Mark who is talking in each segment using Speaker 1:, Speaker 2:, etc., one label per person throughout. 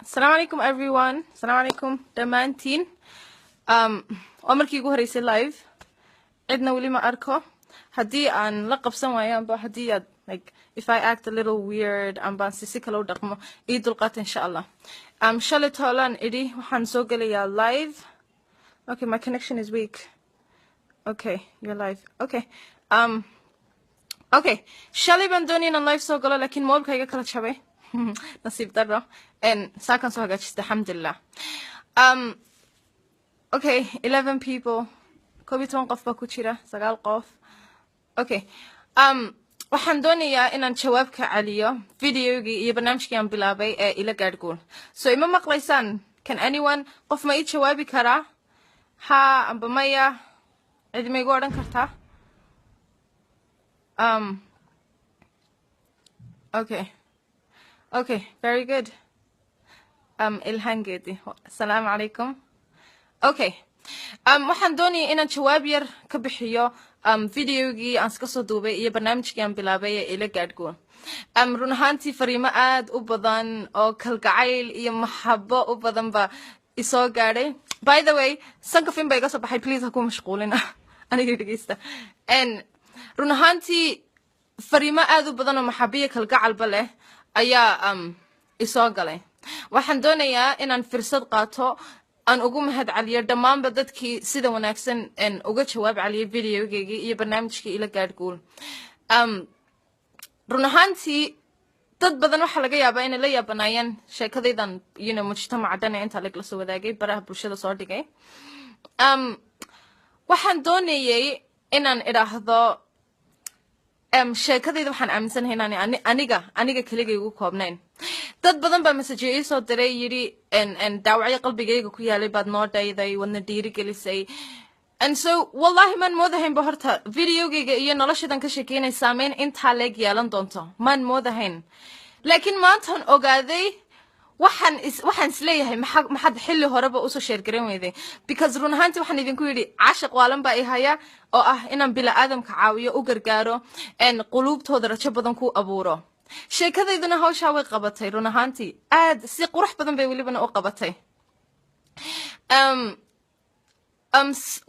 Speaker 1: Asalaamu calaykum, everyone. Asalaamu calaykum dhammaantiin. Waa markii ugu horeysay live, cidna weli ma arko. Haddii aan la qabsan waayo amba haddii aad, like, if I act a little weird ambaan si kale u dhaqmo, ii dulqaata, insha Allah. Shalay toolaan idhi waxaan soo gelayaa live. Okay, my connection is weak. Okay, you're live. Okay. Okay, shalay baan doonaya inaan live soo galo, laakiin mobilka iga kala jabay, nasiib daro. Saakan soo hagaajista, alxamdulilah. Okay, 11 people, 11 qof baa ku jira, sagaal qof. Okay. Waxaan doonayaa inaan jawaab ka celiyo videogii iyo barnaamijkii aan bilaabay ee Ila Gaadh Guul. So ima maqlaysaan? Can anyone, qof ma ii jawaabi karaa, ha amba maya? Cid ma igu odhan kartaa? Okay, very good. Ilhangeedi, asalaamu calaykum. Okay. Waxaan doonaya inaan jawaab yar ka bixiyo videogii aan iska soo duubay iyo barnaamijkii aan bilaabay ee Ila Gaadh Guul. Run ahaantii fariimo aad u badan oo kalgacayl iyo maxabo u badan ba isoo gaadhay. By the way, sanka fin ba iga soo baxay, please ha ku mashquulina, aniga dhegeysta. Run ahaantii fariimo aad u badan oo maxabiyo kalgacalba leh ayaa isoo galay. Waxaan doonayaa inaan fursad qaato aan ugu mahad celiyo dhammaanba dadkii sida wanaagsan uga jawaab celiyay videogeygii iyo barnaamijkii Ila Gaadh Guul. Run ahaantii dad badan waxaa laga yaabaa inay la yaabanaayeen sheekadaydan mujtamaca dhan ee intaa lag la soo wadaagay, baraha bulshada soo dhigay. Waxaan doonayay inaan idhaahdo sheekadayda waxaan aaminsanahay inaan aniga keligay ugu koobnayn. Dad badan baa messageyo ii soo diray, yidhi dhaawacyo qalbigayga ku yaalay baad noo dhayday, wadna dhiirigelisay. And so wallahi maan moodahaynba horta videogayga iyo noloshadan ka sheekeynay saameyn intaa leeg yeelan doonto, maan moodahayn. Laakiin maantaan ogaaday. Waxaan isleeyahay, maxaad xilli horeba usoo share garan weyday? Because run ahaantii waxaan idinku yidhi caashiq waalan baa i haya oo ah inaan bila aadamka caawiyo, u gargaaro, quluubtooda rajo badan ku abuuro. Sheekadayduna hawshaa way qabatay, run ahaantii aad si qurux badan bay welibana u qabatay.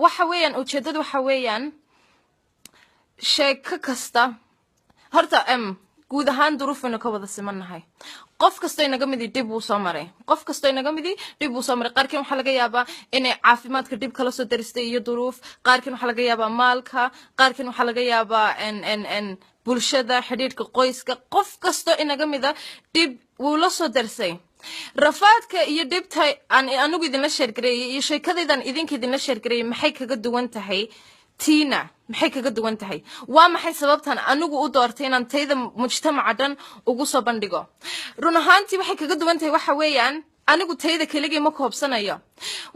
Speaker 1: Waxa weeyaan, ujeeddadu waxa weeyaan, sheeko kasta horta guud ahaan duruufaynu ka wada simannahay. Qof kastoo inaga midii dhib wuu soo maray. Qof kastoo inaga midii dhib wuu soo maray. Qaarkiin waxaa laga yaabaa inay caafimaadka dhib kala soo daristay iyo duruuf. Qaarkiin waxaa laga yaabaa maalka. Qaarkiin waxaa laga yaabaa n n n bulshada, xidhiidhka qoyska. Qof kastoo inaga mida dhib wuu la soo darsay. Rafaadka iyo dhibta aan anigu idinla share gareeyay iyo sheekadaydan idinka idinla share gareeyay maxay kaga duwan tahay tiina? Maxay kaga duwan tahay? Waa maxay sababtan anigu u doortay inaan tayda mujtamaca dhan ugu soo bandhigo? Run ahaantii waxay kaga duwan tahay waxa weeyaan, anigu tayda keligay ma koobsanayo.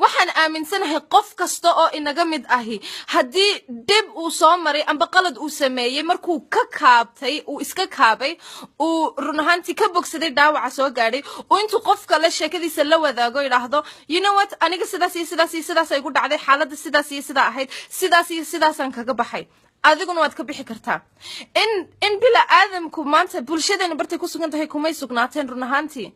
Speaker 1: Waxaan aaminsanahay qof kasta oo inaga mid ahi haddii dhib uu soo maray amba qalad uu sameeyey, markuu ka kaabtay, uu iska kaabay, uu run ahaantii ka bogsaday dhaawaca soo gaadhay, uu intuu qof kale sheekadiisa la wadaago idhaahdo, "You know what, aniga sidaas iyo sidaas iyo sidaas ay ku dhacday, xaaladda sidaas iyo sidaa ahayd, sidaas iyo sidaasaan kaga baxay, adiguna waad ka bixi kartaa," in bila aadamku maanta bulshadeena bartay ku sugan tahay kumay sugnaateen. Run ahaantii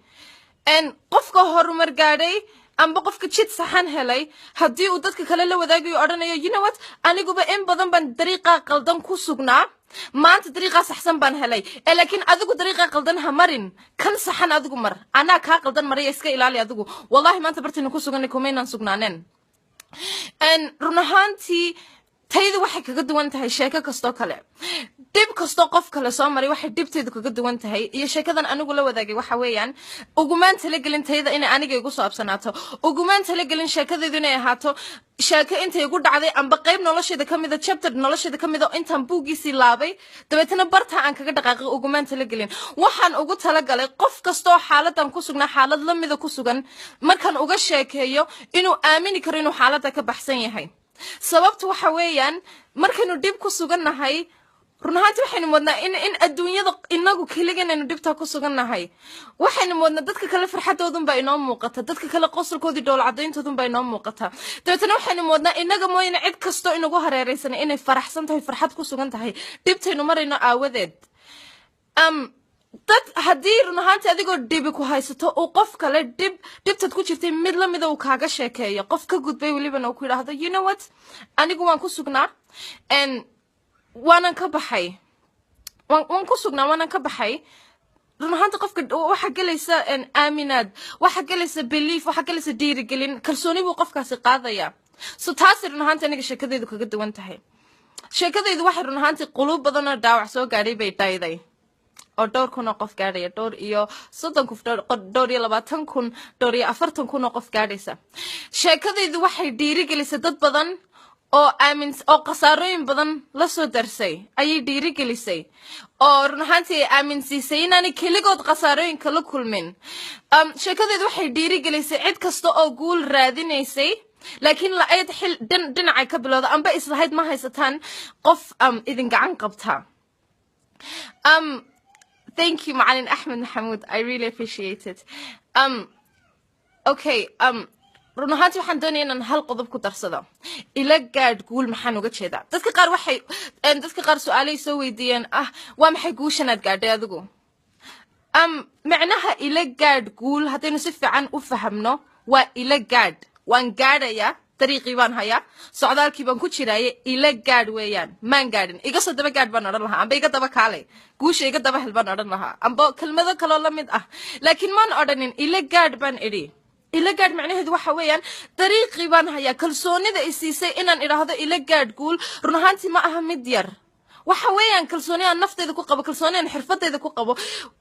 Speaker 1: qofka horumar gaadhay amba qofka jid saxan helay, haddii uu dadka kale la wadaagayo, odhanayo, "You know what, aniguba in badan baan dariiqaa qaldan ku sugnaa, maanta dariiqaa saxsan baan helay, ee laakiin adigu dariiqaa qaldan ha marin, kan saxan adigu mar, anaa kaa qaldan maraya, iska ilaali adigu," wallahi maanta bartaynu ku suganay kumaynaan sugnaaneen. Run ahaantii taydu waxay kaga duwan tahay sheeko kastoo kale, dhib kastoo qof kale soo maray, waxay dhibteedu kaga duwan tahay iyo sheekadan anigu la wadaagay waxa weeyaan, ugumaan talagelin tayda inay aniga igu saabsanaato. Ugumaan talagelin sheekadaydu inay ahaato sheeko intay igu dhacday amba qayb nolosheeda ka mida, chapter nolosheeda ka mida, intaan buuggiisii laabay dabeetana bartaa aan kaga dhaqaaqay. Ugumaan talagelin. Waxaan ugu talagalay qof kastoo xaaladan ku sugnaa, xaalad lamida ku sugan, markaan uga sheekeeyo inuu aamini karo inuu xaaladda ka baxsan yahay. Sababtu waxa weeyaan, markaynu dhib ku sugannahay, run ahaanti waxaynu moodnaa in adduunyada inagu keligan aynu dhibtaa ku sugannahay. Waxaynu moodnaa dadka kale farxadoodunbaa inoo muuqata, dadka kale qosolkoodii, dhool cadayntoodunbaa inoo muuqata. Dabeetana waxaynu moodnaa inaga mooyane cid kastoo inagu hareeraysan inay faraxsan tahay, farxad ku sugan tahay, dhibtaynu marayno aawadeed. Dad haddii run ahaantii adigoo dhibi ku haysato uu qof kale dhib dhibtaad ku jirtay mid lamida uu kaaga sheekeeyo, qof ka gudbay welibana, uu ku yidhaahdo, "You know what, anigu waan ku sugnaa waanan ka baxay, waan ku sugnaa, waanan ka baxay," run ahaanta qofka waxaa gelaysa aaminaad, waxaa gelaysa belief, waxaa gelaysa dhiirigelin, kalsooni buu qofkaasi qaadaya. So taasi run ahaanti aniga sheekadaydu kaga duwan tahay. Sheekadaydu waxay run ahaantii quluub badanoo dhaawac soo gaadhay bay dhayday, oo dhowr kun oo qof gaadhaya, dhowr iyo 30 kun, 24,000, dhowr iyo 40,000 oo qof gaadhaysa. Sheekadaydu waxay dhiirigelisay dad badan oo aamin oo khasaarooyin badan la soo darsay ayay dhiirigelisay, oo run ahaantii ay aaminsiisay inaanay keligood khasaarooyinka la kulmin. Sheekadaydu waxay dhiirigelisay cid kasta oo guul raadinaysay, laakiin la-ayd xil dhinacay ka bilowda amba islahayd ma haysataan qof idin gacan qabta. Thank you, Macalin Ahmed Mahmoud. I really appreciate it. Okay, run ahaantii waxaan doonaya inaan hal qodob ku darsado. Ila gaadh guul maxaan uga jeedaa? Dadka qaar waxay dadka qaar su-aalay soo weydiiyeen ah, "Waa maxay guushanaad gaadhay adigu?" Micnaha ila gaadh guul haddaynu si fiican u fahamno, waa ila gaadh, waan gaadhayaa, dariiqii baan hayaa, socdaalkii baan ku jiraaye, ila gaadh weeyaan. Maan gaadhin, iga soo daba gaadh baan odhan lahaa, amba iga daba kaalay, guusha iga daba hel baan odhan lahaa, amba kelmado kaloo la mid ah, laakiin maan odhanin ila gaadh baan idhi. Ila gaadh macnaheedu waxa weeyaan dariiqii baan hayaa. Kalsoonida i siisay inaan idhaahdo ila gaadh guul run ahaantii ma aha mid yar. Waxa weeyaan kalsooni aan nafteyda ku qabo, kalsooni aan xirfadeyda ku qabo,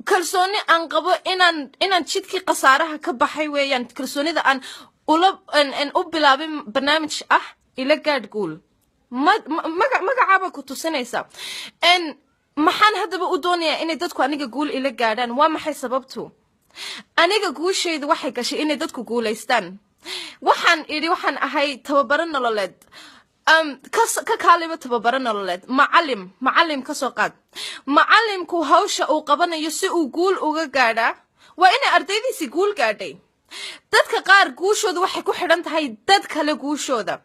Speaker 1: kalsooni aan qabo inaan jidkii khasaaraha ka baxay weeyaan. Kalsoonida aan ula u bilaabay barnaamij ah ila gaadh guul magacaaba ku tusinaysa. Maxaan haddaba u doonayaa inay dadku aniga guul ila gaadhaan? Waa maxay sababtu? Aniga guushaydu waxay gashay inay dadku guulaystaan. Waxaan idhi waxaan ahay tababaro nololeed, ka kaaliba tababaro nololeed, macalim. Macalim ka soo qaad, macalimku hawsha uu qabanayo si uu guul uga gaadhaa waa inay ardaydiisii guul gaadhay. Dadka qaar guushooda waxay ku xidhan tahay dad kale guushooda.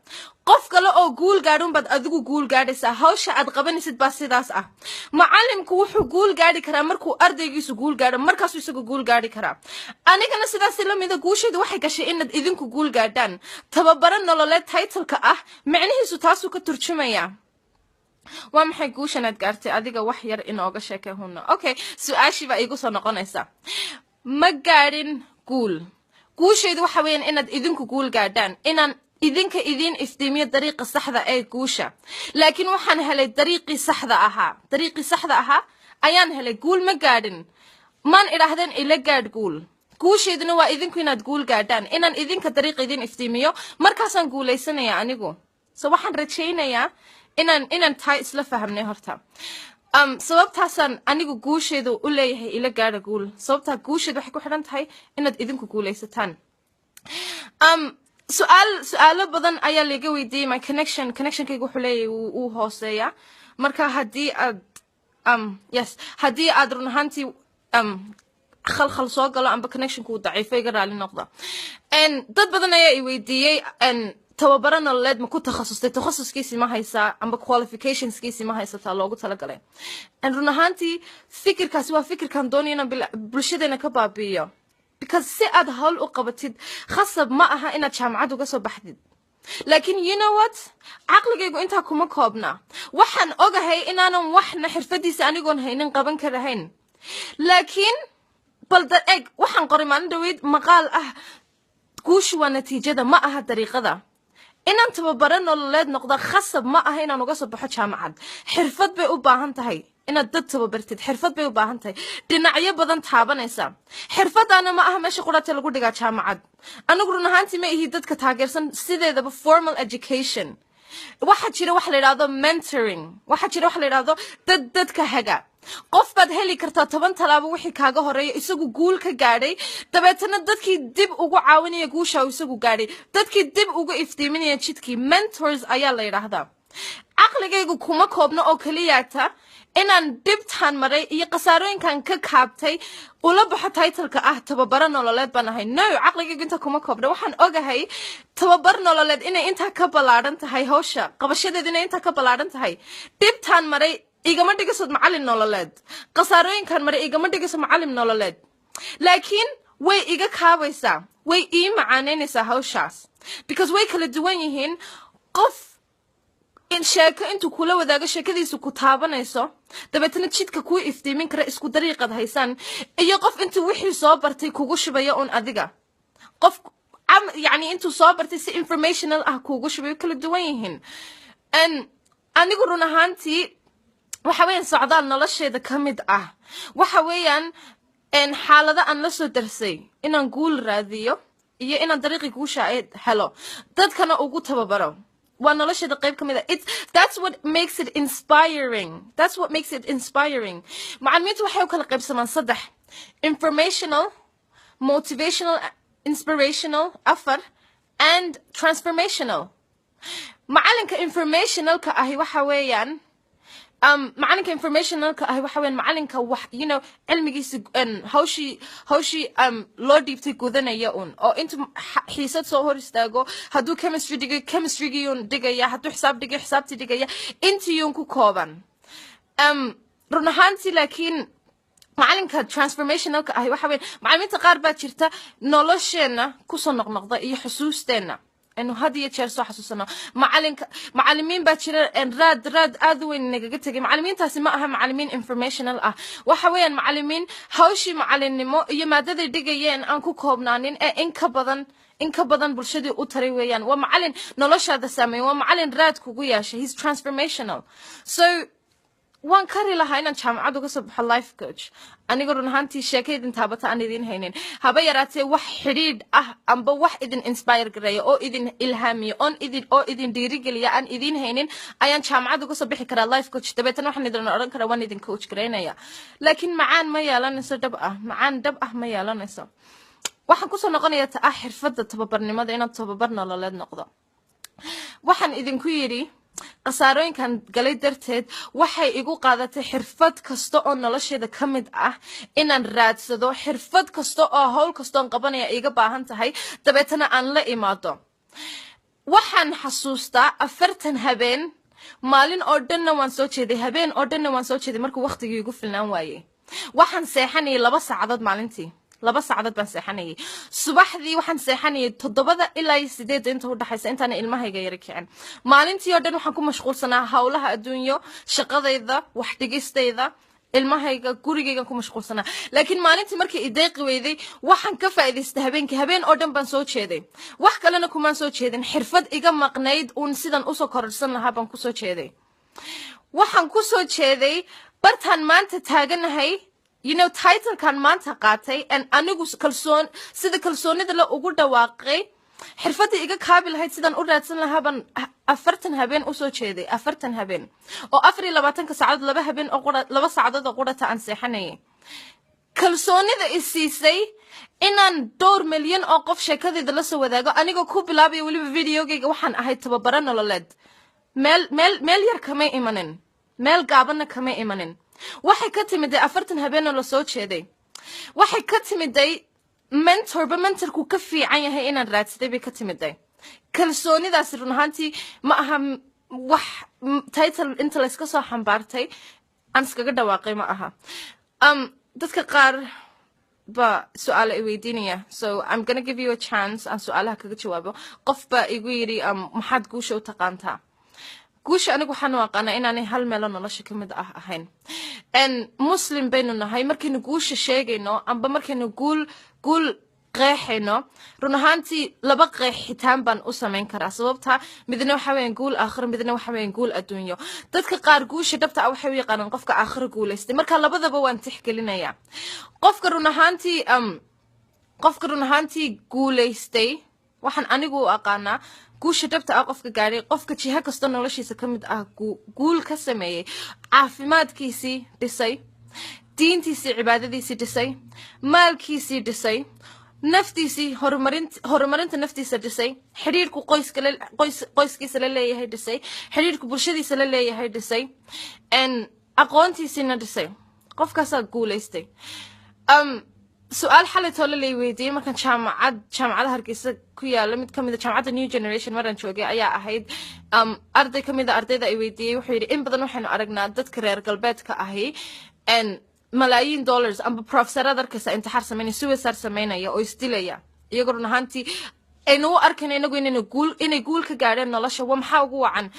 Speaker 1: Qof kale oo guul gaadhun baad adigu guul gaadhaysaa. Hawsha aad qabanaysid baa sidaas ah. Macalimku wuxuu guul gaadhi karaa markuu ardaygiisu guul gaadho, markaasuu isagu guul gaadhi karaa. Anigana sidaas la mida, guushayda waxay gashay inaad idinku guul gaadhaan. Tababaro nololeed titleka ah micnihiisu taasuu ka turjumayaa. Waa maxay guushan aad gaartay adiga? Wax yar inooga sheekay, huna. Okay, su-aashii baa iigu soo noqonaysa. Ma gaadhin guul. Guushaydu waxa weeyaan inaad idinku guul gaadhaan, inaan idinka idiin iftiimiyo dariiqa saxda ee guusha. Laakiin waxaan helay dariiqii saxda ahaa, dariiqii saxda ahaa ayaan helay. Guul ma gaadhin, maan idhaahdeen ila gaadh guul. Guushayduna waa idinku inaad guul gaadhaan, inaan idinka dariiqa idiin iftiimiyo, markaasaan guulaysanaya anigu. So waxaan rajaynayaa inaan taa isla fahamnay horta. Sababtaasaan anigu guusheedu u leeyahay ila gaadha guul. Sababtaa guusheedu waxay ku xidhan tahay inaad idinku guulaysataan. Su-aal su-aalo badan ayaa laiga weydiiyey. My connection, connectionkayga wuxuu leeyahay wuu hooseeya. Marka haddii aad yes, haddii aad run ahaantii khalkhal soo galo amba connectionku uu daciifo, iga raali noqda. Dad badan ayaa i weydiiyey, "Tababaro nololeed ma ku takhasustay? Takhasuskiisi ma haysaa amba qualificationskiisi ma haysataa loogu talagalay?" Run ahaantii fikirkaasi waa fikirkan doonaya inaan bulshadeena ka baabi'iyo, because si aad hawl u qabatid khasab ma aha inaad jaamacad uga soo baxdid. Laakiin you know what, caqligaygu intaa kuma koobna. Waxaan ogahay inaanan waxna xirfadiisa anigoon haynin qaban karahayn. Laakiin bal da eg, waxaan qoray maalin dhaweyd maqaal ah guushu waa natiijada, ma aha dariiqada. Inaan tababaro nololeed noqda khasab ma aha inaan uga soo baxo jaamacad. Xirfad bay u baahan tahay inaad dad tababartid, xirfad bay u baahan tahay dhinacyo badan taabanaysa. Xirfadaana ma aha meesha quraata lagu dhigaa jaamacad. Anigu run ahaantii ma ihi dadka taageersan sideedaba formal education. Waxaa jira waxa la yidhahdo mentoring, waxaa jira waxa la yidhahdo dad dadka haga. Qof baad heli kartaa 10 talaabo wixii kaaga horeeya isagu guul ka gaadhay, dabeetana dadkii dib ugu caawinaya guusha uu isagu gaadhay, dadkii dib ugu iftiiminaya jidkii. Mentors ayaa la yidhaahdaa. Caqligaygu kuma koobno oo keliyaata inaan dhibtaan maray iyo khasaarooyinkan ka kaabtay ula baxo titleka ah tababaro nololeed baan ahay. No, caqligaygu intaa kuma koobna. Waxaan ogahay tababar nololeed inay intaa ka ballaadhan tahay, hawsha qabashadeedu inay intaa ka ballaadhan tahay, dhibtaan maray. Igama dhigayso macallin nololeed. Khasaarooyinkan maray igama dhigayso macallin nololeed, laakiin way iga kaabaysaa, way ii macaanaynaysaa hawshaas, because way kala duwan yihiin. Qof in sheeko intuu kula wadaago, sheekadiisu ku taabanayso, dabeetana jidka kuu iftiimin kara, isku dariiqad haysaan, iyo qof intuu wixii soo bartay kugu shubaya un adiga, qof yani intuu soo bartay si informational ah kuugu shubay, kala duwan yihiin. Anigu run ahaantii waxa weeyaan socdaal nolosheeda ka mid ah, waxa weeyaan xaalado aan la soo darsay inaan guul raadiyo iyo inaan dariiqii guusha ay helo, dadkana ugu tababaro, waa nolosheeda qayb ka mid ah. It's that's what makes it inspiring. That's what makes it inspiring. Macallimiintu waxay u kala qaybsamaan saddex: informational, motivational, inspirational, afar, and transformational. Macalinka informationalka ahi waxa weeyaan macalinka informationalka ahi waxa weeyaan macalinka wax cilmigiisa hawshii loo dhiibtay gudanaya un, oo intuu xiisad soo hor istaago, hadduu chemistry dhigay, chemistrygii dhigaya, hadduu xisaab dhigay, xisaabtii dhigaya, intiiyun ku kooban run ahaantii. Laakiin macalinka transformationalka ahi waxa weeyaan macalimiinta qaar baa jirta nolosheenna kusoo noqnoqda iyo xusuusteenna aynu had iyo jeer soo xasuusano. Macalinka, macalimiin baa jira raad aad u weyn nagaga tegay. Macalimiintaasi ma aha macalimiin informational ah. Waxa weeyaan macalimiin hawshii macalinimo iyo maadaday dhigayeen aan ku koobnaanin, ee in ka badan bulshadii u taray weeyaan. Waa macalin noloshaada saameeyay, waa macalin raad kugu yeeshay. He's transformational. So waan kari lahaa inaan jaamacad uga soo baxo life coach, anigoo run ahaantii sheeka idin taabata aan idin haynin, haba yaraatee wax xidhiidh ah amba wax idin inspire gareeya oo idin ilhaamiya oon idin oo idin dhiirigeliya aan idin haynin, ayaan jaamacad uga soo bixi karaa life coach. Dabeetana waxaan idin odhan karaa waan idin coach gareynaya, laakiin macaan ma yeelanayso dhab ah, macaan dhab ah ma yeelanayso. Waxaan kusoo noqonayaa ta ah xirfadda tababarnimada, inaad tababar nololeed noqdo. Waxaan idinku yidhi khasaarooyinkan galay darteed waxay igu qaadatay xirfad kasta oo nolosheeda ka mid ah inaan raadsado, xirfad kasta oo hawl kastoon qabanaya iga baahan tahay, dabeetana aan la imaado. Waxaan xasuustaa 40 habeen, maalin oo dhanna waan soo jeeday, habeen oo dhanna waan soo jeeday. Markuu waqtigii igu filnaan waayey, waxaan seexanayay 2 saacadood maalintii, 2 saacadood baan seexanayay. Subaxdii waxaan seexanayay 7-da ilaa iyo 8-da inta udhaxaysa, intaana ilmahayga yara kicin. Maalintii oo dhan waxaan ku mashquulsanaa howlaha adduunyo, shaqadayda, wax dhigistayda, ilmahayga, gurigaygan ku mashquulsanaa. Laakiin maalintii markii i deeqi weyday, waxaan ka faa'iidaystay habeenkii. Habeen oo dhan baan soo jeeday, wax kalena kumaan soo jeedin, xirfad iga maqnayd uun sidan usoo kororsan lahaa baan kusoo jeeday. Waxaan kusoo jeeday bartaan maanta taaganahay, titlekan maanta qaatay and anigu kalsoon, sida kalsoonida la ugu dhawaaqay. Xirfaddii iga kaabi lahayd sidaan u raadsan lahaa baan 40 habeen usoo jeeday, 40 habeen oo 24-ka saacadood 2 habeen oo qura, 2 saacadood oo qurata aan seexanayay. Kalsoonida i siisay inaan dhowr milyan oo qof sheekadayda la soo wadaago, anigoo ku bilaabaya weliba videogayga waxaan ahay tababaro nololeed, meel yar kamay imanin, meel gaabanna kamay imanin. Waxay ka timiday 40 habeenoo lasoo jeeday. Waxay ka timiday mentorba mentorku ka fiican yahay inaan raadsaday bay ka timiday kalsoonidaasi. Run ahaantii ma aha wax title inta layska soo xambaartay aan iskaga dhawaaqay ma aha. Dadka qaar ba su-aalo i weydiinaya, so I'm gonna give you a chance aan su-aalaha kaga jawaabo. Qof baa igu yidhi, "Maxaad guusha u taqaantaa?" Guusha anigu waxaan u aqaanaa inaanay hal meelo nolosha ka mid ah ahayn. Muslim baynu nahay. Markaynu guusha sheegayno amba markaynu guul qeexayno, run ahaantii laba qeexitaan baan u samayn karaa. Sababta midna waxa weeyaan guul aakhiro, midna waxa weeyaan guul adduunyo. Dadka qaar guusha dhabta ah waxay u yaqaanaan qofka aakhiro guulaystay. Marka labadaba waan tixgelinayaa. Qofka run ahaantii guulaystay waxaan anigu u aqaanaa guusha dhabta ah qofka gaadhay, qofka jiho kasta noloshiisa ka mid ah guul ka sameeyey, caafimaadkiisii dhisay, diintiisii, cibaadadiisii dhisay, maalkiisii dhisay, naftiisii horumarinta naftiisa dhisay, xidhiirku qoyskiisa la leeyahay dhisay, xidhiirku bulshadiisa la leeyahay dhisay, aqoontiisiina dhisay, qofkaasaa guulaystay. Su-aal xalay toole lay weydiiyey markaan jaamacada Hargeysa ku yaala, mid kamid a jaamacadda New Generation maraan joogay, ayaa ahayd arday kamid a ardayda ay weydiiyey. Wuxuu yidhi, in badan waxaynu aragnaa dadka reer galbeedka ahi malaayiin dollars amba professorad arkaysa intixaar sameynaya, suicide sameynaya oo isdilaya, iyagoo run ahaantii aynu u arkayno inagu inay guul ka gaadheen nolosha. Wa maxaa ugu wacan?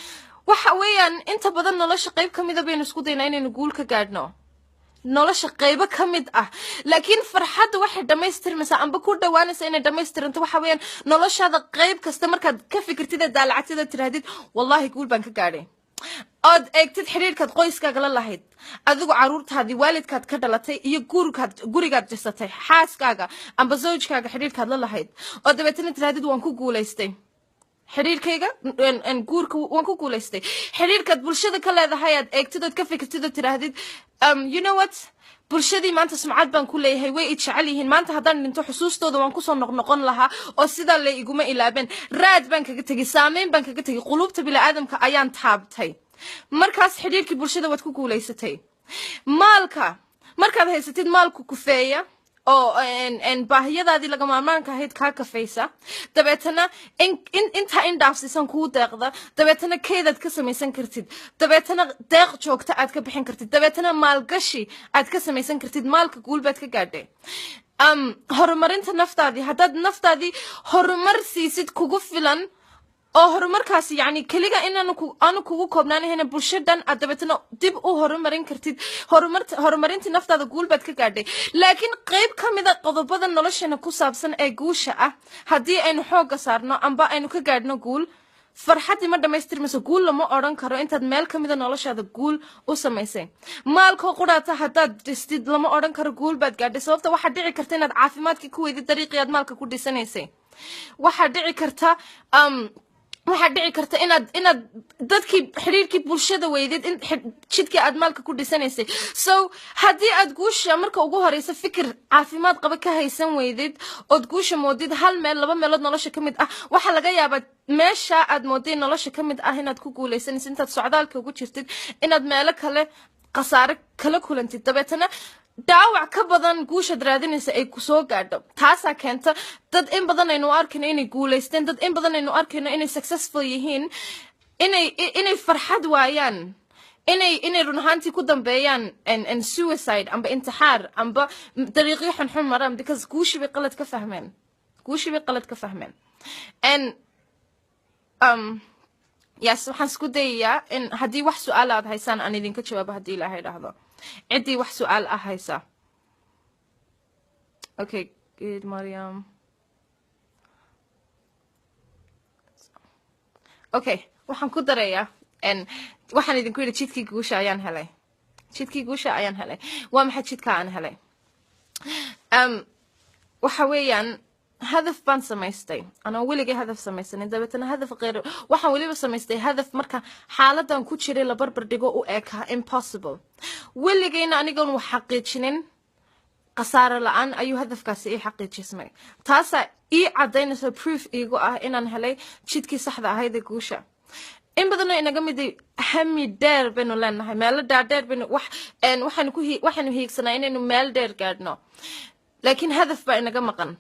Speaker 1: Waxa weeyaan, inta badan nolosha qayb ka mida baynu isku daynaa inaynu guul ka gaadhno, nolosha qaybo ka mid ah, laakiin farxadda waxay dhammaystirmaysaa amba ku dhawaanaysa inay dhammaystiranto waxa weeyaan noloshaada qayb kasta markaad ka fikirtid ee daalacatid ee tirahdid, "Wallahi guul baan ka gaadhay," ood eegtid xidhiirkaad qoyskaaga la lahayd, adigu, caruurtaadii, waalidkaad ka dhalatay iyo gurigaad dhisatay, xaaskaaga amba zawjkaaga xidhiirkaad la lahayd, oo dabeetana tirahdid, "Waan ku guulaystay xidhiirkayga guurka, waan ku guulaystay." Xidhiirkaad bulshada ka leedahay aad eegtid ood ka fikirtid oo tiraahdid, "You know what, bulshadii maanta sumcad baan ku leeyahay, way i jecel yihiin, maanta haddaan dhinto xusuustooda waan kusoo noqnoqon lahaa oo sidaa lay iguma ilaabeen, raad baan kaga tegey, saameyn baan kaga tegey, quluubta bini'aadamka ayaan taabtay." Markaas xidhiirkii bulshada waad ku guulaysatay. Maalka markaad haysatid, maalku kufeeya oo baahiyadaadii laga maarmaanka ahayd kaa kafaysa, dabeetana intaa in dhaafsiisan kuu deeqda, dabeetana keedaad ka samaysan kartid, dabeetana deeq joogta aad ka bixin kartid, dabeetana maalgashi aad ka samaysan kartid, maalka guul baad ka gaadhay. Horumarinta naftaadii, haddaad naftaadii horumar siisid kugu filan oo horumarkaasi yacni keliga inaanu ku aanu kugu koobnaanahayna, bulsho dhan aad dabeetana dib u horumarin kartid, horumarintii naftaada guul baad ka gaadhay. Laakiin qayb ka mida qodobada noloshana ku saabsan ee guusha ah haddii aynu xoogga saarno amba aynu ka gaadhno guul, farxaddii ma dhammaystirmayso. Guul lama odhan karo intaad meel ka mida noloshaada guul u samaysay. Maalkoo quraata haddaad dhistid, lama odhan karo guul baad gaadhay, sababta waxaad dhici karta inaad caafimaadkii ku weydid dariiqii aad maalka ku dhisanaysay. Waxaa dhici karta inaad dadkii xidhiirkii bulshada weydid in jidkii aad maalka ku dhisanaysay. So haddii aad guusha marka ugu horeysa fikir caafimaad qaba ka haysan weydid, ood guusha moodid hal meel, laba meelood nolosha ka mid ah, waxaa laga yaabaa meesha aad mooday nolosha ka mid ah inaad ku guuleysanaysid, intaad socdaalka ugu jirtid inaad meelo kale khasaare kala kulantid, dabeetana dhaawac ka badan guushaad raadinaysa ay kusoo gaadho. Taasaa keenta dad in badan aynu arkayno inay guulaysteen, dad in badan aynu arkayno inay successful yihiin, inay farxad waayaan, inay run ahaantii ku dambeeyaan suicide amba intixaar amba dariiqyo xunxun maraan, because guushii bay qalad ka fahmeen, guushii bay qalad ka fahmeen. And yes, waxaan isku dayayaa in haddii wax su-aal aad haysaan aan idinka jawaabo, haddii Ilaahay dhahdo, ciddii wax su-aal ah haysa. Okay, good, Mariam. Okay, waxaan ku darayaa, waxaan idinku yidhi jidkii guusha ayaan helay, jidkii guusha ayaan helay. Waa maxay jidka aan helay? Waxa weeyaan, hadaf baan samaystay anoo weligay hadaf samaysanin. Dabeetana hadaf qeyr waxaan weliba samaystay, hadaf marka xaaladan ku jiray la barbar dhigo u ekaa impossible. Weligayna anigoon wax xaqiijinin khasaare la-aan ayuu hadafkaasi ii xaqiijismay. Taasaa ii caddaynaysa, proof iigu ah inaan helay jidkii saxda ahayd ee guusha. In badanoo inaga midi hami dheer baynu leenahay, meelo dhaadheer baynu wax waxaanu ku waxaynu hiigsanaa inaynu meel dheer gaadhno, laakiin hadaf baa inaga maqan.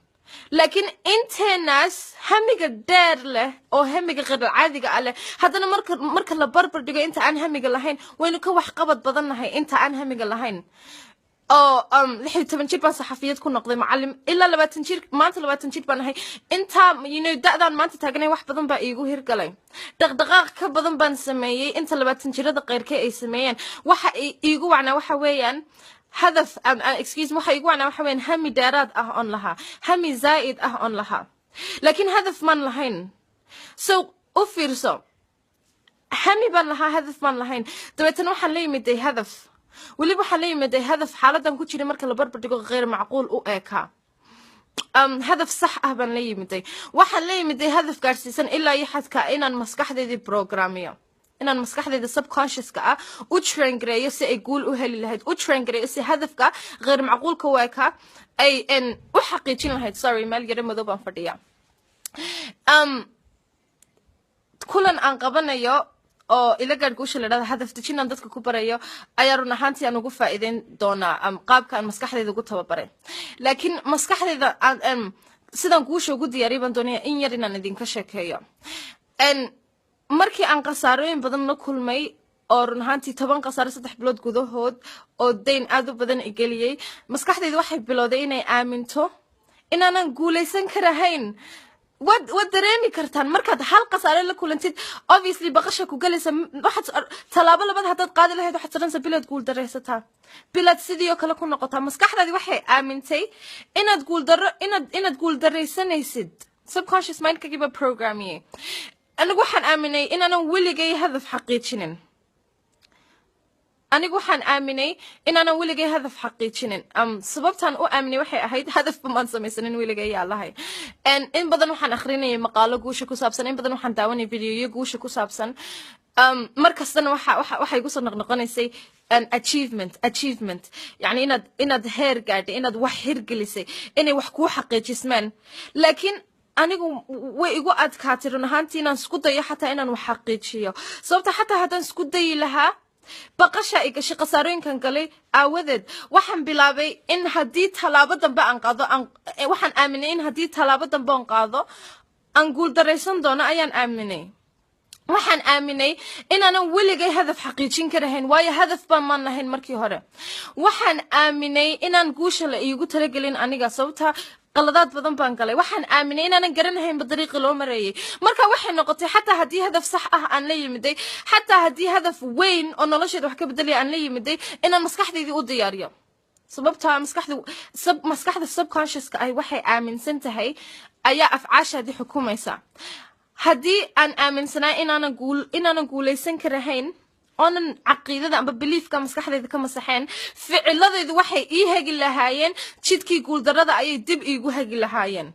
Speaker 1: Laakiin inteenaas hamiga dheer leh oo hamiga qeyralcaadiga ah leh, haddana marka la barbar dhigo inta aan hamiga lahayn, waynu ka waxqabad badannahay inta aan hamiga lahayn. Oo 16 jir baan saxafiyad ku noqday macallim, ilaa 20 jir, maanta 20 jir baan ahay. Intaa da-daan maanta taaganay wax badan baa iigu hirgalay, dhaqdhaqaaq ka badan baan sameeyey inta 20 jirada qeyrkee ay sameeyeen. Waxa iigu wacnaa waxa weeyaan hadaf, excuse me, waxa iigu wacnaa waxa weeyaan hami dheeraad ah oon lahaa, hami zaa'id ah oon lahaa, laakiin hadaf maan lahayn. So u fiirso, hami baan lahaa, hadaf baan lahayn. Dabeetana waxaan la yimiday hadaf, weliba waxaan la yimiday hadaf xaaladan ku jiray marka la barbar dhigo kheyr macquul u eekaa. Hadaf sax ah baan la yimiday. Waxaan la yimiday hadaf gaadhsiisan ilaa iyo xadka inaan maskaxdeydii programmiyo, inaan maskaxdeyda subconsciouska ah u train gareeyo si ay guul u heli lahayd, u train gareeyo si hadafka kheyr macquulka u ekaa ay u xaqiijin lahayd. Sorry, meel yaro madow baan fadhiya. Kulan aan qabanayo Oo Ila Gaadh Guusha la dhahda, hadaf dejinaan dadka ku barayo, ayaa run ahaantii aan ugu faa'iideyn doonaa qaabka aan maskaxdayda ugu tababaray. Laakiin maskaxdayda aan sidaan guusha ugu diyaariyay baan doonaya in yar inaan idinka sheekeeyo. Markii aan khasaarooyin badan la kulmay, oo run ahaantii 10 khasaaro 3 bilood gudahood, oo dayn aad u badan igeliyey, maskaxdayda waxay bilowday inay aaminto inaanan guulaysan karahayn. Waad dareemi kartaan markaad hal khasaare la kulantid, obviously baqasha ku galaysa. Waxaad tallaabo labaad haddaad qaadi lahayd, waxaad saranaysaa bilaad guuldaraysataa, bilaad sidii oo kale ku noqotaa. Maskaxdaadi waxay aamintay inaad guuldaro, inaad guuldaraysanaysid. Subconscious mindkagiiba programmiyey. Anigu waxaan aaminay inaanan weligay hadaf xaqiijinin. Anigu waxaan aaminay inaanan weligay hadaf xaqiijinin. Sababtaan u aaminay waxay ahayd hadafba maan samaysanin weligay yaa lahay. In badan waxaan akhrinayay maqaalo guusha ku saabsan, in badan waxaan daawanayay videoyo guusha ku saabsan. Mar kastana waxay igu soo noqnoqonaysay an achievement, achievement, yani inaad heer gaadhay, inaad wax hirgelisay, inay wax kuu xaqiijismaan. Laakiin anigu way igu adkaatay run ahaantii inaan isku dayo xataa inaan wax xaqiijiyo, sababta xataa haddaan isku dayi lahaa, baqasha i gashay khasaarooyinkan galay aawadeed. Waxaan bilaabay in haddii tallaabo dambe aan qaado, waxaan aaminay in haddii tallaabo dambe aan qaado aan guuldaraysan doono ayaan aaminay. Waxaan aaminay inaanan weligay hadaf xaqiijin karahayn, waayo hadaf baan maan lahayn markii hore. Waxaan aaminay inaan guusha la iigu talagelin aniga, sababta qaladaad badan baan galay. Waxaan aaminay inaanan garanahaynba dariiqii loo marayay. Marka waxay noqotay, xataa haddii hadaf sax ah aan la yimiday, xataa haddii hadaf weyn oo nolosheeda wax ka bedelaya aan la yimiday, inaan maskaxdaydii u diyaariyo, sababta maskaxda subconsciouska ahi waxay aaminsan tahay ayaa afcaashaadii xukumaysa. Haddii aan aaminsanaa inaanan guulaysan karahayn, oonan caqiidada amba beliefka maskaxdayda ka masaxeen, ficiladaydu waxay ii hagi lahaayeen jidkii guuldarrada ayay dib iigu hagi lahaayeen,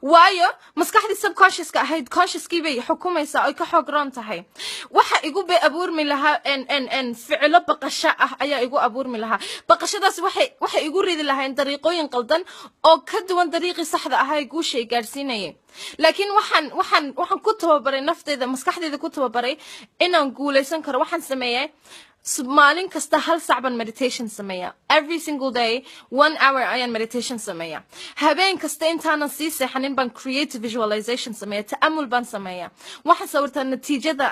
Speaker 1: waayo maskaxdii subconsciouska ahayd consciouskii bay xukumaysaa oy ka xoog roon tahay. Waxa igu bay abuurmi lahaa n n n ficilo baqasho ah ayaa igu abuurmi lahaa. Baqashadaas waxay igu ridi lahayn dariiqooyin qaldan oo ka duwan dariiqii saxda ahaa ee guusha ay gaadhsiinayay. Laakiin waxaan ku tababaray nafteyda, maskaxdayda ku tababaray inaan guulaysan karo. Waxaan sameeyay maalin kasta hal sac baan meditation sameeya. Every single day one hour ayaan meditation sameeya. Habeen kasta intaanan sii seexanin baan creative visualization sameeya, ta'amul baan sameeya. Waxaan sawirtaa natiijada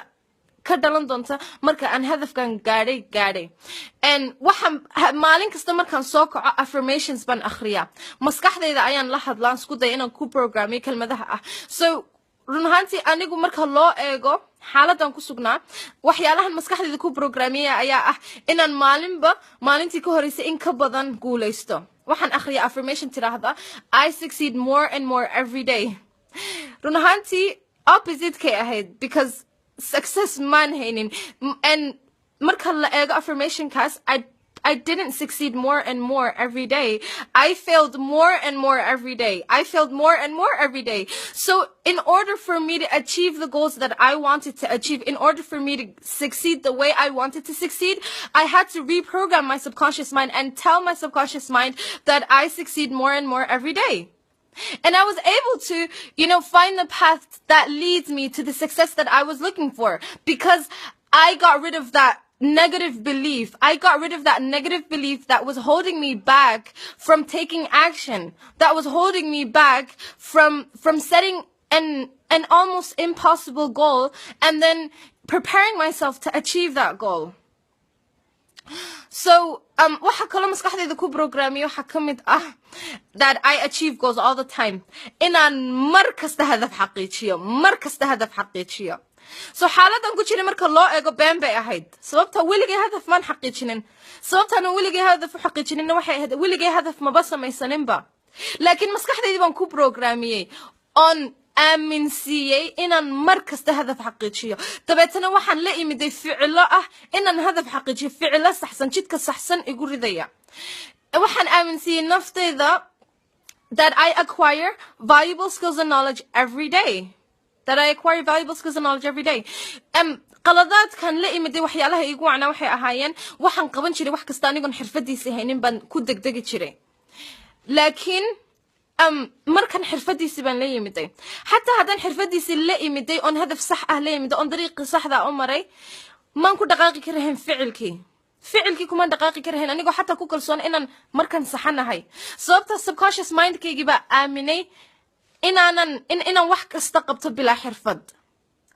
Speaker 1: ka dhalan doonta marka aan hadafkan gaadhay. Waxaan maalin kasta markaan soo kaco affirmations baan akhriyaa. Maskaxdayda ayaan la hadlaan, isku daya inaan ku programmiyo kelmadaha ah. So run ahaantii anigu marka loo eego xaaladan ku sugnaa, waxyaalahan maskaxdayda ku programmiya ayaa ah inaan maalinba maalintii ka horeysay in ka badan guulaysto. Waxaan akhriyaa affirmation tiraahda "I succeed more and more every day." Run ahaantii opposite-kay ahayd, because success maan haynin. And marka la eego affirmationkaas, I didn't succeed more and more every day. I failed more and more every day. I failed more and more every day. So in order for me to achieve the goals that I wanted to achieve, in order for me to succeed the way I wanted to succeed, I had to reprogram my subconscious mind and tell my subconscious mind that I succeed more and more every day. And I was able to find the path that leads me to the success that I was looking for because I got rid of that negative belief. I got rid of that negative belief that was holding me back from taking action, that was holding me back from setting an almost impossible goal and then preparing myself to achieve that goal. So waxa kaloo maskaxdayda ku programmiyo waxaa ka mid ah that I achieve goals all the time, inaan mar kasta hadaf xaqiijiyo, mar kasta hadaf xaqiijiyo. So xaaladan ku jiray marka loo eego been bay ahayd, sababta weligay hadaf maan xaqiijinin. Sababtaan weligay hadaf u xaqiijininna waxay ahayd weligay hadaf maba samaysaninba. Laakiin maskaxdaydii baan ku programmiyey oon aaminsiiyey inaan mar kasta hadaf xaqiijiyo. Dabeetana waxaan la imiday ficilo ah inaan hadaf xaqiijiyo, ficilo saxsan, jidka saxsan igu ridaya. Waxaan aaminsiiyey naftayda that I acquire valuable skills and knowledge every day. That I acquire valuable skills and knowledge every day. Qaladaadkan la imiday, waxyaalaha iigu wacnaa waxay ahaayeen waxaan qaban jiray wax kasta anigoon xirfadiisa haynin baan ku degdegi jiray. Laakiin Markan xirfadiisii baan la yimiday. Xataa haddaan xirfadiisii la imiday oon hadaf sax ah la yimiday oon dariiqii saxda u maray, maan ku dhaqaaqi karahayn ficilkii. Ficilkii kumaan dhaqaaqi karahayn anigoo xataa ku kalsoon inaan markan saxanahay, sababta subconscious mindkaygii baa aaminay inaanan inaan wax kasta qabto bilaa xirfad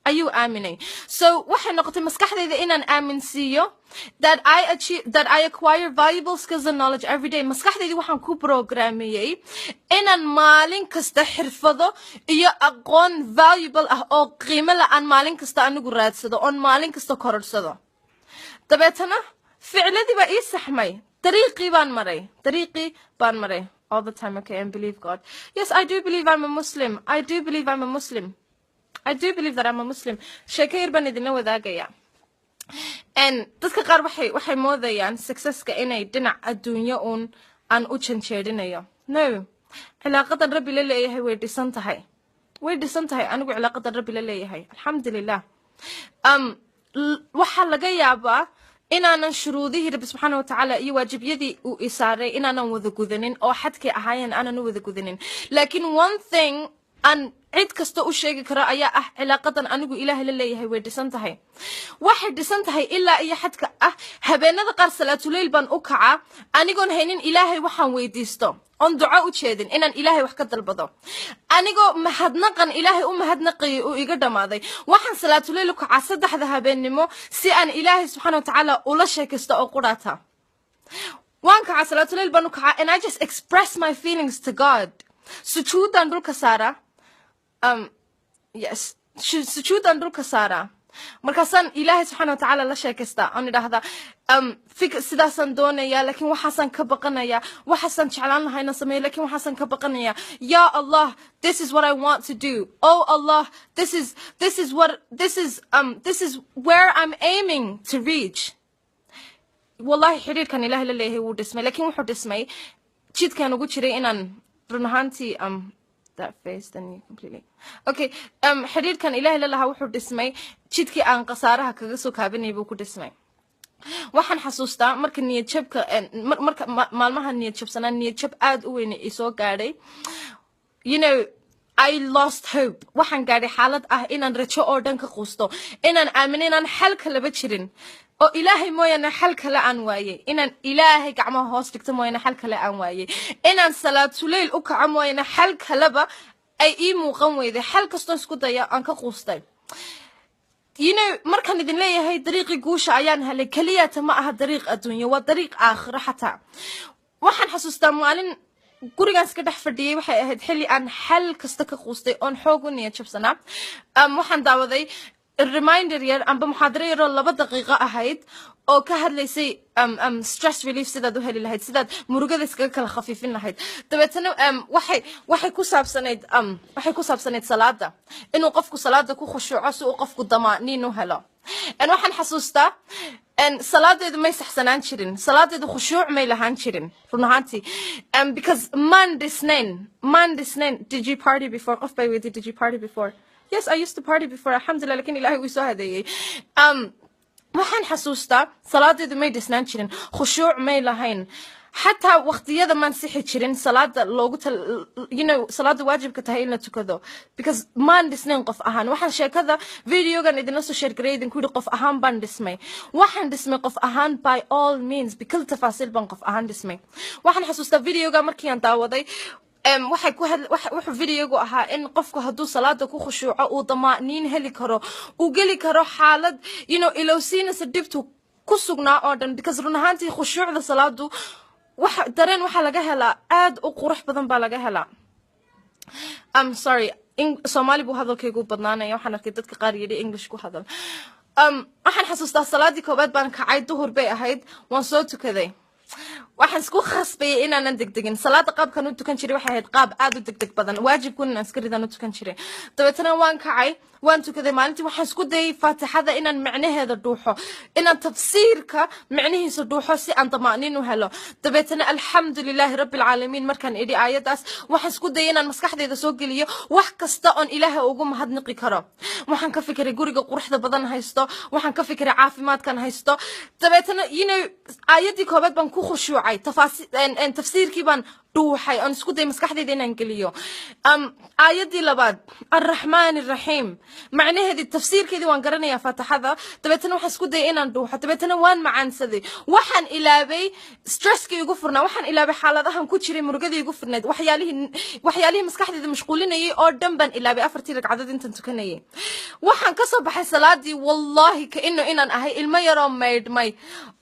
Speaker 1: ayuu aaminay. So waxay noqotay maskaxdayda inaan aaminsiiyo that I achieve, that I acquire valuable skills and knowledge every day. Maskaxdaydi waxaan ku programmiyey inaan maalin kasta xirfado iyo aqoon valuable ah oo qiimo la aan maalin kasta anigu raadsado oon maalin kasta kororhsado. Dabeetana ficladii baa ii saxmay, dariiqii baan maray, dariiqii baan maray all the time. Okay, and believe God. Yes, I do believe I'm a Muslim. I do believe I'm a Muslim. I do believe that I'm a Muslim. Sheeko yar baan idinla wadaagaya. And dadka qaar waxay moodayaan successka inay dhinac adduunyo uun aan u janjeerinayo. No, cilaaqadan Rabbi la leeyahay way dhisan tahay, way dhisan tahay. Anigu cilaaqadan Rabbi la leeyahay, alxamdulilah, waxaa laga yaabaa inaanan shuruudihii Rabbi subxaana watacaala iyo waajibyadii uu isaaray inaanan wada gudanin oo xadkay ahaayeen aanan u wada gudanin, laakiin one thing aan cid kasta u sheegi karo ayaa ah cilaaqadan anigu Ilaahay la leeyahay way dhisan tahay. Waxay dhisan tahay ilaa iyo xadka ah habeenada qaar salaatuleyl baan u kacaa anigoon haynin Ilaahay waxaan weydiisto oon duco u jeedin inaan Ilaahay wax ka dalbado, anigoo mahadnaqan Ilaahay u mahadnaqayay uu iga dhammaaday. Waxaan salaatuleyl u kacaa 3da habeennimo si aan Ilaahay subxaana watacaala ula sheekaysto oo quraata. Waan kacaa, salaatuleyl baan u kacaa, and I just express my feelings to God. Sujuuddaan dhulka saaraa, yes, sujuuddaan dhulka saaraa, markaasaan Ilaahay subxaana watacaala la sheekaystaa oon idhaahdaa, sidaasaan doonayaa, laakiin waxaasaan ka baqanayaa, waxaasaan jeclaan lahaa inaan sameeyo, laakiin waxaasaan ka baqanayaa. Ya Allah, this is what I want to do. Oh Allah, this is what this is where I'm aiming to reach. Wallahi, xidhiirkan Ilaahay la leeyahay wuu dhismay, laakiin wuxuu dhismay jidkan ugu jiray inaan run ahaantii that face then you completely okay. Xidhiirkan Ilaahay la lahaa wuxuu dhismay jidkii aan khasaaraha kaga soo kaabanayay buu ku dhismay. Waxaan xasuustaa marka niyad jabka, marka maalmaha niyad jabsanaa, niyad jab aada u weyn isoo gaadhay. I lost hope. Waxaan gaadhay xaalad ah inaan rajo oo dhan ka quusto, inaan aamino inaan xal kalaba jirin oo Ilaahay mooyaane xal kale aan waayey, inaan Ilaahay gacmaha hoos dhigto mooyaane xal kale aan waayey, inaan salaatuleyl u kaco mooyaane xal kaleba ay ii muuqan weyday, xal kastoon isku daya aan ka quustay. Markaan idin leeyahay dariiqii guusha ayaan helay, keliyata ma aha dariiq adduunyo, waa dariiq aakhiro xataa. Waxaan xasuustaa maalin gurigaan iska dhex fadhiyey. Waxay ahayd xilli aan xal kasta ka quustay oon xoog u niyad jabsanaa. Waxaan daawaday reminder yar amba muxaadaro yaroo 2 daqiiqo ahayd oo ka hadlaysay stress relief, sidaad u heli lahayd, sidaad murugada iskaga kala khafiifin lahayd. Dabeetana waxay ku saabsanayd salaada, inuu qofku salaada ku khushuuco si uu qofku damaaniin u helo. Waxaan xasuustaa salaadeedu may saxsanaan jirin, salaadeedu khushuuc may lahaan jirin run ahaantii, because maan dhisnayn, maan dhisnayn. Did you party before? Qof bay weydiiyey, "Did you party before?" Yes, I used to party before, alxamdulillah, lakin Ilahay wuu soo hadeeyey. Waxaan xasuustaa salaadeedu may dhisnaan jirin, khushuuc may lahayn, xataa waqtiyada maan sixi jirin salaada loogu tal salaada waajibka tahay in la tukado, because maan dhisnayn qof ahaan. Waxaan sheekada videogan idinla soo share garay idinku yidhi, qof ahaan baan dhismay. Waxaan dhismay qof ahaan, by all means, bikal tafaasiil baan qof ahaan dhismay. Waxaan xasuustaa videoga markii aan daawaday, waxay ku hadl wuxuu videogu ahaa in qofku hadduu salaada ku khushuuco uu damaaniin heli karo, uu geli karo xaalad ilowsiinaysa dhibtu ku sugnaa oo dhan, because run ahaantii khushuucda salaadu waxa dareen waxaa laga helaa aad u qurux badan baa laga helaa. I'm sorry, in Soomaali buu hadalkaygu badnaanaya. Waxaan arkay dadka qaar yidhi, "English ku hadal." Waxaan xasuustaa salaadii koobaad baan kacay, duhur bay ahayd, waan soo tukaday. Waxaan isku khasbayay inaanan degdegin. Salaada qaabkan u tukan jiray waxay ahayd qaab aad u degdeg badan, waajibkun inaan iska ridaan u tukan jiray. Dabeetana waan kacay, waan tukaday. Maalintii waxaan isku dayay Faatixada inaan micnaheeda dhuuxo, inaan tafsiirka micnihiisa dhuuxo si aan damaaniin u helo. Dabeetana alxamdu lilaahi rabbi alcaalamiin markaan idhi aayaddaas, waxaan isku dayay inaan maskaxdayda soo geliyo wax kasta oon Ilaahay ugu mahadniqi karo. Waxaan ka fikiray guriga quruxda badan haysto, waxaan ka fikiray caafimaadkan haysto. Dabeetana aayaddii koobaad baan ku khushuucay, tafsiirkii baan Dhuuxay oon isku dayay maskaxdayda inaan geliyo aayaddii labaad, Arraxmaan Arraxiim, macnaheedii, tafsiirkeedii waan garanayaa, Faatixada. Dabeetana waxaan isku dayay inaan dhuuxo. Dabeetana waan macaansaday. Waxaan ilaabay stresskii igu furnaa, waxaan ilaabay xaaladahan ku jiray, murugadii igu furnayd, waxyaalihii maskaxdayda mashquulinayay oo dhan baan ilaabay afartii ragcadood intaan tukanayay. Waxaan ka soo baxay salaadii, wallahi, ka inu inaan ahay ilmo yaroo maydhmay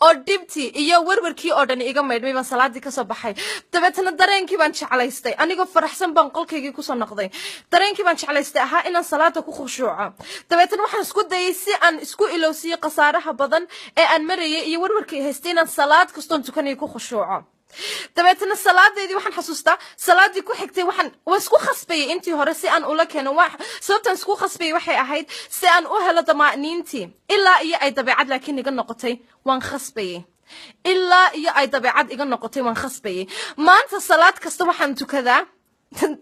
Speaker 1: oo dhibtii iyo werwarkii oo dhan iga maydhmay baan salaadii kasoo baxay. Dabeetana dareenkii baan jeclaystay. Anigoo faraxsan baan qolkaygii kusoo noqday. Dareenkii baan jeclaystay ahaa inaan salaada ku khushuuco. Dabeetana waxaan isku dayay, si aan isku ilowsiiyo khasaaraha badan ee aan marayay iyo werwarkii haystay, inaan salaad kastoon tukanaya ku khushuuco. Dabeetana salaadeydii, waxaan xasuustaa salaadii ku xigtay, waan isku khasbayay intii hore si aan ula keeno. Sababtaan isku khasbayay waxay ahayd si aan u helo damaaniintii, ilaa iyo ay dabeecad laakiin iga noqotay. Waan khasbayay ilaa iyo ay dabeecad iga noqotay. Waan khasbayay. Maanta salaad kasta waxaan tukadaa,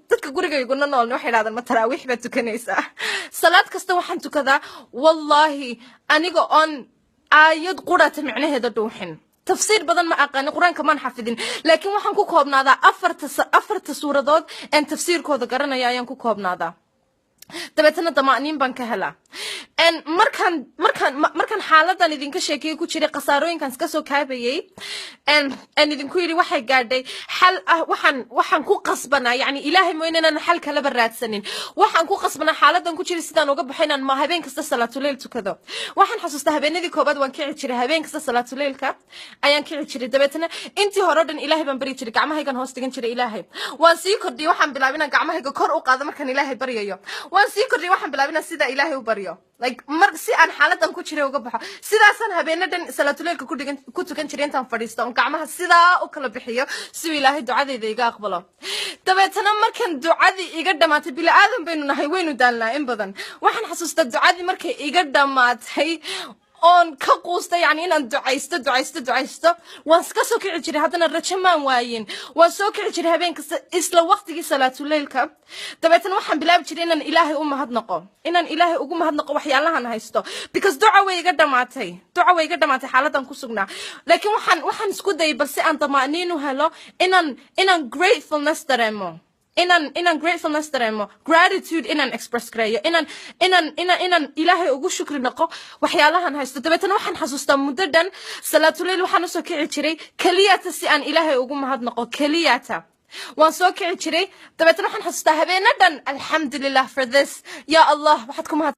Speaker 1: dadka gurigayguna noolna waxay dhahdaan, "Ma taraawiix baad tukanaysaa?" Salaad kasta waxaan tukadaa, wallaahi, aniga oon aayad qurata micnaheeda dhuuxin. Tafsiir badan ma aqaani, Qur-aanka maan xafidin, laakiin waxaan ku koobnaadaa afarta suuradood een tafsiirkooda garanaya ayaan ku koobnaadaa. Dabeetana damaaniin baan ka helaa. Markaan xaaladan idinka sheekayay ku jiray, khasaarooyinkan iska soo kaabayay en idinku yidhi, waxay gaadhay xal ah. Waxaan ku qasbanaa, yani Ilaahay mooyne inaan xal kalaba raadsanin. Waxaan ku qasbanaa xaaladan ku jiray sidaan uga baxo inaan ma habeen kasta salaatuleyl tukado. Waxaan xasuustaa habeenadii koobaad waan kici jiray, habeen kasta salaatuleylka ayaan kici jiray. Dabeetana intii hore o dhan Ilaahay baan baryi jiray, gacmahaygan hoos dhigan jiray Ilaahay. Waan sii kordhiyey. Waxaan bilaabay inaan gacmahayga kor u qaado markaan Ilaahay baryayo. Waan sii kordhiyey. Waxaan bilaabay inaan sidaa Ilaahay u baryo, like mar si aan xaaladan ku jiray uga baxo. Sidaasaan habeeno dhan salaatuleylka ku dhigan ku tukan jiray, intaan fadhiisto oon gacmaha sidaa u kala bixiyo si uu Ilaahay ducadayda iga aqbalo. Dabeetana markan ducadii iga dhammaatay, bili aadan baynu nahay, waynu daalnaa in badan. Waxaan xasuustaa ducadii markay iga dhammaatay oon ka quustay, yani inaan ducaysto, ducaysto, ducaysto. Waan iska soo kici jiray. Haddana rajo maan waayin. Waan soo kici jiray habeen kasta isla waqtigii salaatuleylka. Dabeetana waxaan bilaabi jiray inaan Ilaahay u mahadnaqo, inaan Ilaahay ugu mahadnaqo waxyaalahan haysto, because duca way iga dhamaatay, duca way iga dhamaatay xaaladan ku sugnaa. Laakiin waxaan isku dayay balse aan damaaniin u helo, inaan gratefulness dareemo, inaan gratefulness dareemo, gratitude inaan express gareeyo, inaan Ilaahay ugu shukri noqo waxyaalahan haysto. Dabeetana waxaan xasuustaa muddo dhan salaatuleyl waxaan usoo kici jiray keliyata si aan Ilaahay ugu mahadnaqo. Keliyata waan soo kici jiray. Dabeetana waxaan xasuustaa habeeno dhan, "Alxamdulilah for this, ya Allah, waxaad ku mahad